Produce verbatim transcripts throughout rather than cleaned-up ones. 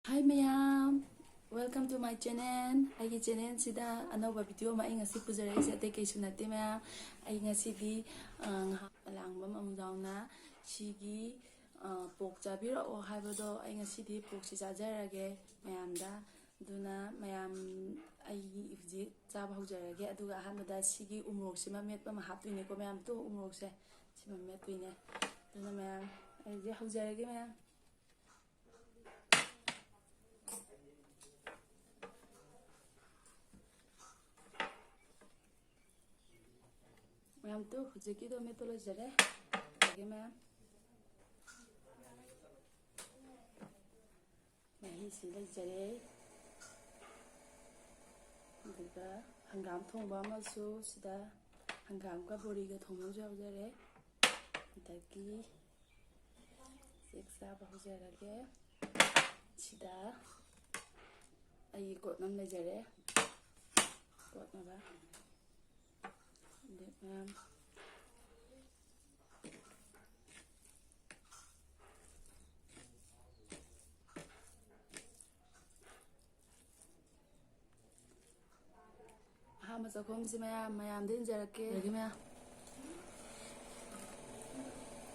Hi ꯃꯌꯥꯝ, welcome to my channel. ꯑꯩꯒꯤ channelꯁꯤꯗ ꯑꯅꯧꯕ video ꯑꯃ ꯑꯩ ꯉꯁꯤ ꯄꯨꯖꯔꯛꯏꯁꯦ ꯑꯇꯩ ꯀꯩꯁꯨ ꯅꯠꯇꯦ ꯃꯌꯥꯝ꯫ ꯑꯩ ꯉꯁꯤꯗꯤ, ꯑ, ꯉꯥꯏꯍꯥꯛ ꯑꯂꯥꯡꯕ ꯑꯃꯨꯛ ꯌꯥꯎꯅ ꯁꯤꯒꯤ, ꯑ, pork ꯆꯥꯕꯤꯔꯛꯑꯣ ꯍꯥꯏꯕꯗꯣ ꯑꯩ ꯉꯁꯤꯗꯤ porkꯁꯤ ꯆꯥꯖꯔꯒꯦ ꯃꯌꯥꯝꯗ꯫ ꯑꯗꯨꯅ ꯃꯌꯥꯝ ꯑꯩ ꯍꯧꯖꯤꯛ ꯆꯥꯕ ꯍꯧꯖꯔꯒꯦ꯫ ꯑꯗꯨꯒ ꯑꯍꯥꯟꯕꯗ ꯁꯤꯒꯤ ꯎꯃꯣꯔꯣꯛꯁꯤꯃ ꯃꯦꯠꯄ ꯑꯃ ꯍꯥꯞꯇꯣꯏꯅꯦꯀꯣ ꯃꯌꯥꯝ꯫ ꯇꯨ ꯎꯃꯣꯔꯣꯛꯁꯦ ꯁꯤꯃ ꯃꯦꯠꯇꯣꯏꯅꯦ꯫ ꯑꯗꯨꯅ ꯃꯌꯥꯝ ꯑꯩ ꯍꯧꯖꯤꯛ ꯍꯧꯖꯔꯒꯦ ꯃꯌꯥꯝ꯫ ꯃꯌꯥꯝ ꯇꯨ ꯍꯧꯖꯤꯛꯀꯤꯗꯣ ꯃꯦꯠꯄ ꯂꯣꯏꯖꯔꯦ꯫ ꯑꯗꯒꯤ ꯃꯌꯥꯝ ꯃꯍꯤꯁꯤ ꯂꯩꯖꯔꯦ꯫ ꯑꯗꯨꯒ ꯍꯪꯒꯥꯝ ꯊꯣꯡꯕ ꯑꯃꯁꯨ ꯁꯤꯗ ꯍꯪꯒꯥꯝꯒ ꯕꯣꯔꯤꯒ ꯊꯣꯡꯕ ꯑꯃꯁꯨ ꯌꯥꯎꯖꯔꯦ꯫ ꯑꯗꯒꯤ ꯆꯦꯛ ꯆꯥꯕ ꯍꯧꯖꯔꯒꯦ꯫ ꯁꯤꯗ ꯑꯩꯒꯤ ꯀꯣꯠꯅꯕ ꯂꯩꯖꯔꯦ꯫ ꯀꯣꯠꯅꯕ꯫ ꯑꯗꯩ ꯃꯌꯥꯝ ꯑꯍꯥꯟꯕ ꯆꯥꯛꯈꯨꯝꯁꯤ ꯃꯌꯥꯝ, ꯃꯌꯥꯝꯗ ꯏꯟꯖꯔꯛꯀꯦ꯫ ꯑꯗꯒꯤ ꯃꯌꯥꯝ꯫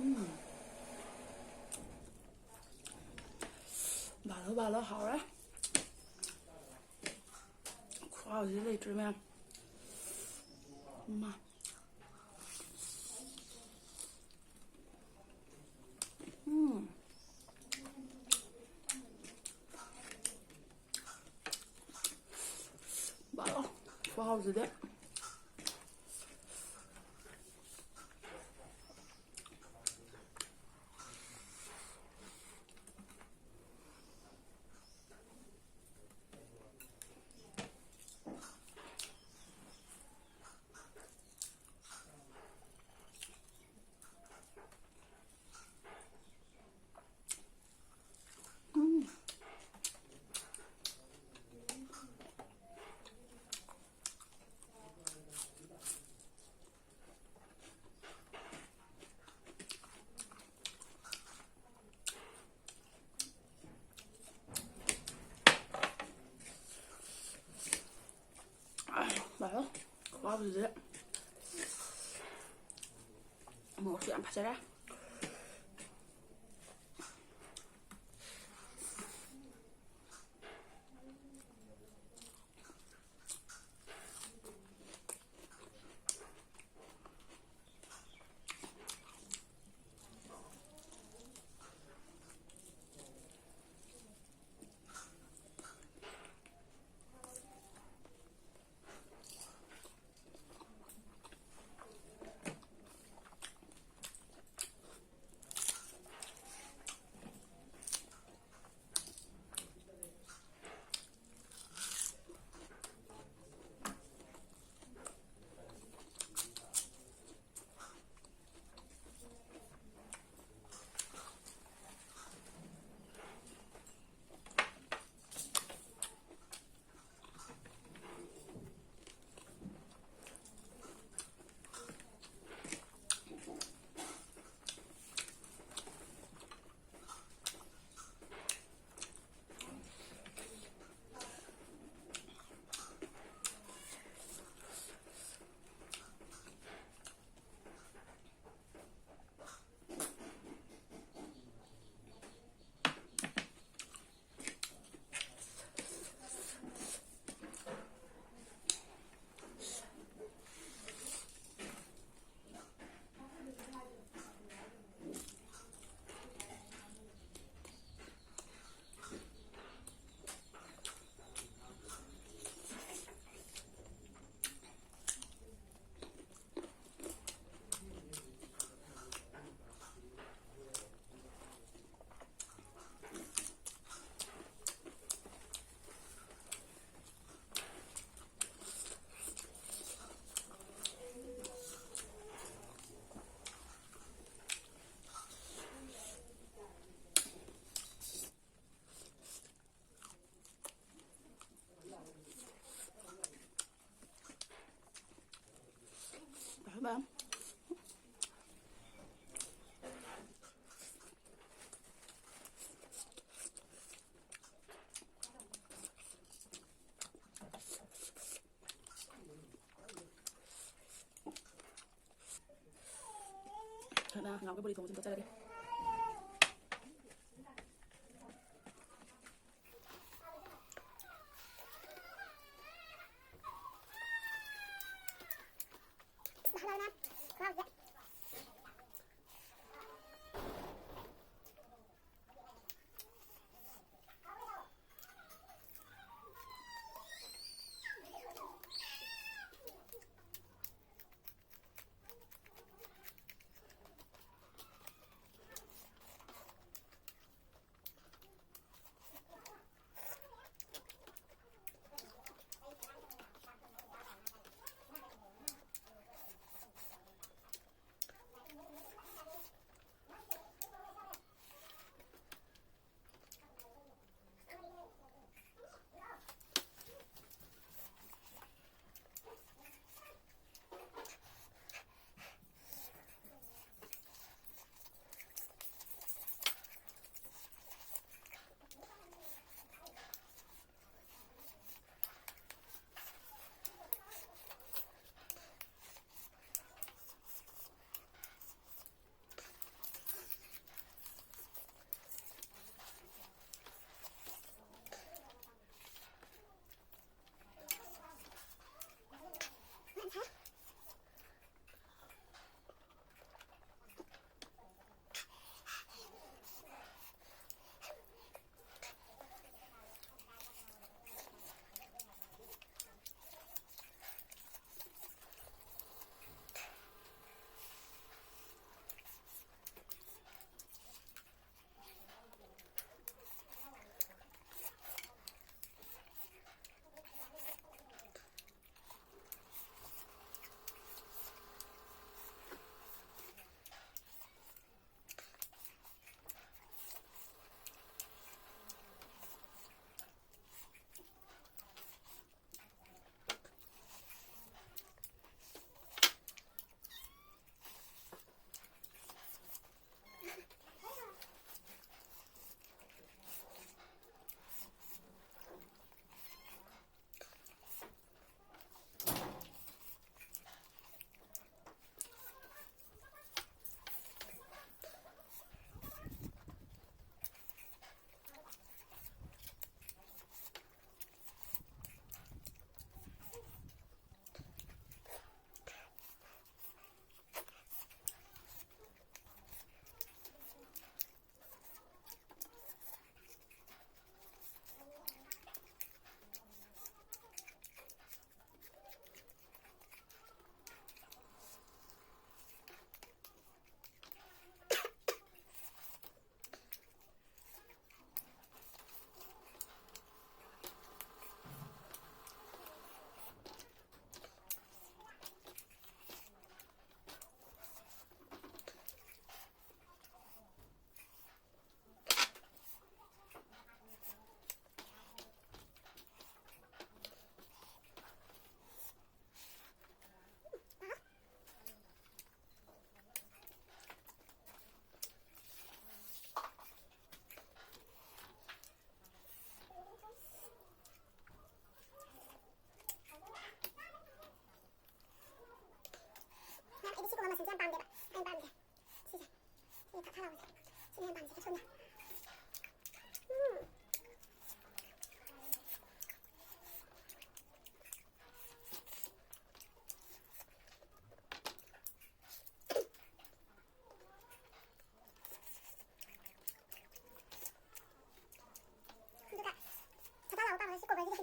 ꯎꯝ꯫ ꯕꯥꯂꯣ, ꯕꯥꯂꯣ, ꯍꯥꯎꯔꯦ꯫ ꯈꯨꯍꯥꯎꯁꯤꯗꯤ ꯂꯩꯇ꯭ꯔꯦ ꯃꯌꯥꯝ꯫ ꯃꯥ꯫ ꯎꯝ꯫ ꯕꯥꯂꯣ꯫ ꯈꯨꯍꯥꯎꯁꯤꯗꯤ꯫ ꯎꯝ꯫ ꯑꯗꯨꯗ ꯃꯣꯔꯣꯛꯁꯨ ꯌꯥꯝ ꯐꯖꯔꯦ꯫ ꯍꯪꯒꯥꯝꯒ ꯕꯣꯔꯤ ꯊꯣꯡꯕꯁꯦ ꯑꯝꯇ ꯆꯥꯔꯒꯦ꯫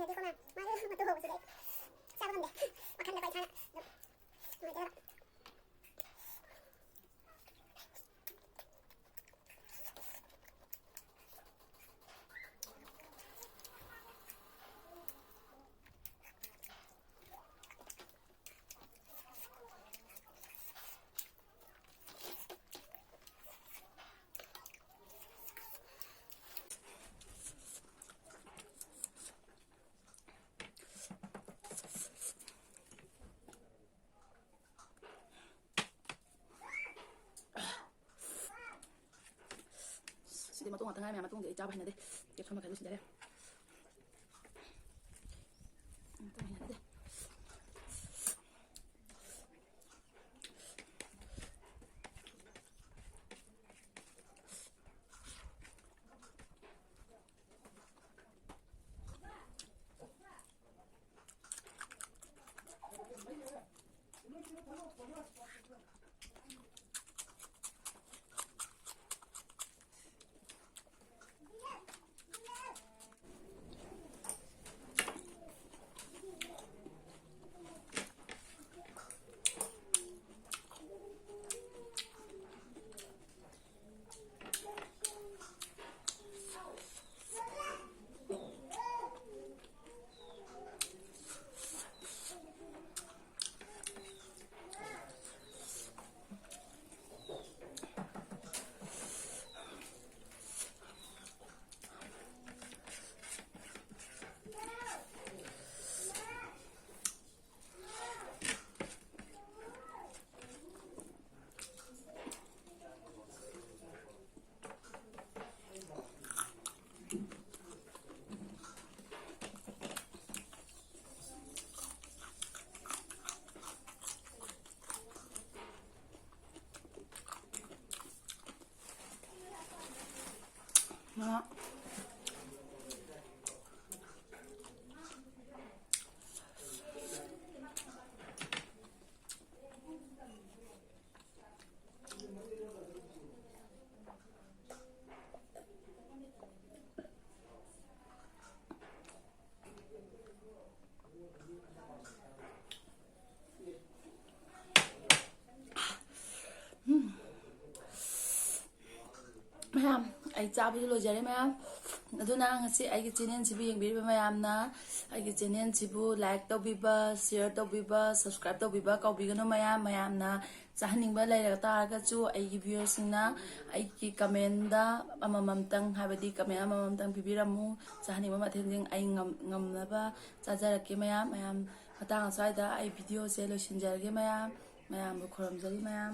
ꯉꯥꯏꯈꯣ ꯃꯌꯥꯝ, ꯃꯥꯒꯤ ꯃꯇꯨ ꯍꯧꯕꯁꯤꯗꯤ ꯑꯩ ꯆꯥꯕ ꯉꯝꯗꯦ꯫ ꯋꯥꯈꯜꯗꯀꯣ ꯏꯁꯥꯅ ꯑꯗꯨꯝ ꯅꯨꯡꯉꯥꯏꯇꯦ ꯍꯥꯏꯕ꯫ ꯁꯤꯗꯤ ꯃꯇꯣꯡ ꯉꯥꯛꯇ ꯉꯥꯏ ꯃꯌꯥꯝ, ꯃꯇꯣꯡꯗꯤ ꯑꯩ ꯆꯥꯕ ꯍꯩꯅꯗꯦ꯫ ꯀꯦꯞꯁꯨꯜ ꯃꯈꯩ ꯂꯣꯏꯁꯤꯟꯖꯔꯦ꯫ ꯃꯇꯣꯡ ꯍꯩꯅꯗꯦ꯫ ꯆꯥꯕꯁꯨ ꯂꯣꯏꯖꯔꯦ ꯃꯌꯥꯝ꯫ ꯑꯗꯨꯅ ꯉꯁꯤ ꯑꯩꯒꯤ ꯆꯦꯅꯦꯜꯁꯤꯕꯨ ꯌꯦꯡꯕꯤꯔꯤꯕ ꯃꯌꯥꯝꯅ ꯑꯩꯒꯤ ꯆꯦꯅꯦꯜꯁꯤꯕꯨ ꯂꯥꯏꯛ ꯇꯧꯕꯤꯕ, ꯁꯤꯌꯔ ꯇꯧꯕꯤꯕ, ꯁꯕꯁꯀ꯭ꯔꯥꯏꯕ ꯇꯧꯕꯤꯕ ꯀꯥꯎꯕꯤꯒꯅꯨ ꯃꯌꯥꯝ꯫ ꯃꯌꯥꯝꯅ ꯆꯥꯍꯟꯅꯤꯡꯕ ꯂꯩꯔ ꯇꯥꯔꯒꯁꯨ ꯑꯩꯒꯤ ꯚ꯭ꯌꯨꯋꯔꯁꯤꯡꯅ ꯑꯩꯒꯤ ꯀꯃꯦꯟꯗ ꯑꯃꯃꯝꯇꯪ, ꯍꯥꯏꯕꯗꯤ ꯀꯃꯦꯟ ꯑꯃꯃꯝꯇꯪ ꯄꯤꯕꯤꯔꯝꯃꯨ꯫ ꯆꯥꯍꯟꯅꯤꯡꯕ ꯃꯊꯦꯜꯁꯤꯡ ꯑꯩ ꯉꯝ-, ꯉꯝꯅꯕ ꯆꯥꯖꯔꯛꯀꯦ ꯃꯌꯥꯝ꯫ ꯃꯌꯥꯝ, ꯃꯇꯥꯡ ꯑꯁ꯭ꯋꯥꯏꯗ ꯑꯩ ꯚꯤꯗꯤꯑꯣꯁꯦ ꯂꯣꯏꯁꯤꯟꯖꯔꯒꯦ ꯃꯌꯥꯝ꯫ ꯃꯌꯥꯝꯕꯨ ꯈꯨꯔꯨꯝꯖꯔꯤ ꯃꯌꯥꯝ꯫